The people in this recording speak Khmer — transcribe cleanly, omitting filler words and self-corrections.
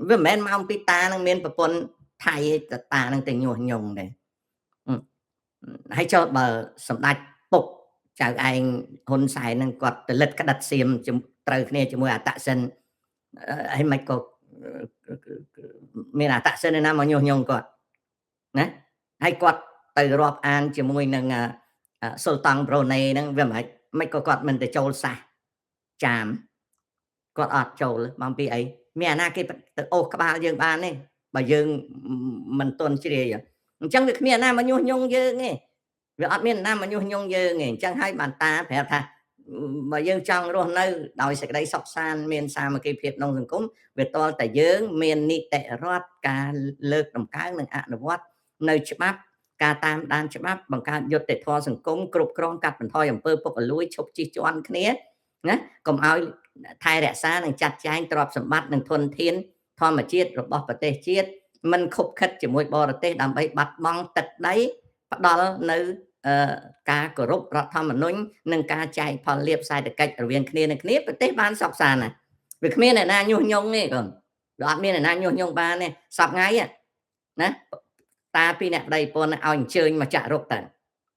វាមិនមែនមកពីតានឹងមានប្រពន្ធថៃតានឹងទៅញុះញង់ទេហើយចុះបើសម្ដេចពុកចៅឯងហ៊ុនសែននឹងគាត់ទៅលិតក្តិតសៀមត្រូវគ្នាជាមួយអតសិនហើយមិនក៏មានអតសិនណាមកញុះញង់គាត់ណាហើយគាត់ទៅរាប់អានជាមួយនឹងសុលតង់ប្រូណេហ្នឹងវាមិនក៏គាត់មិនទៅចូលសាសចាមគាត់អត់ចូលមកពីអីមានអាណាគេទៅអូសក្បាលយើងបានទេបើយើងមិនទន់ជ្រាយអញ្ចឹងវាគ្មានអាណាមកញុះញង់យើងទេវាអត់មានអាណាមកញុះញង់យើងទេអញ្ចឹងហើយបានតាប្រាប់ថាបើយើងចង់រស់នៅដោយសេចក្តីសុខសាន្តមានសាមគ្គីភាពក្នុងសង្គមវាទាល់តែយើងមាននីតិរដ្ឋការលើកតម្កើងនិងអនុវត្តនៅច្បាប់ការតាមដានច្បាប់បង្កើតយុត្តិធម៌សង្គមគ្រប់គ្រងកាត់បន្ថយអំពើពុករលួយឈប់ជិះជាន់គ្នាណាកុំឲ្យថែរក្សានិងចាត់ចែងទ្រព្យសម្បត្តិនិងធនធានធម្មជាតិរបស់ប្រទេសជាតិមិនខុបខិតជាមួយបរទេសដើម្បីបាត់បង់ទឹកដីផ្ដល់នៅការគោរពរដ្ឋធម្មនុញ្ញនិងការចែកផលលាភសេដ្ឋកិច្ចរវាងគ្នានឹងគ្នាប្រទេសបានសុខសាន្តណាវាគ្មានអ្នកណាញុះញង់ទេកូនវាអត់មានអ្នកណាញុះញង់បានទេសប្ងៃណាតាពីអ្នកប្តីប្រពន្ធឲ្យអញ្ជើញមកចាក់រុកទៅ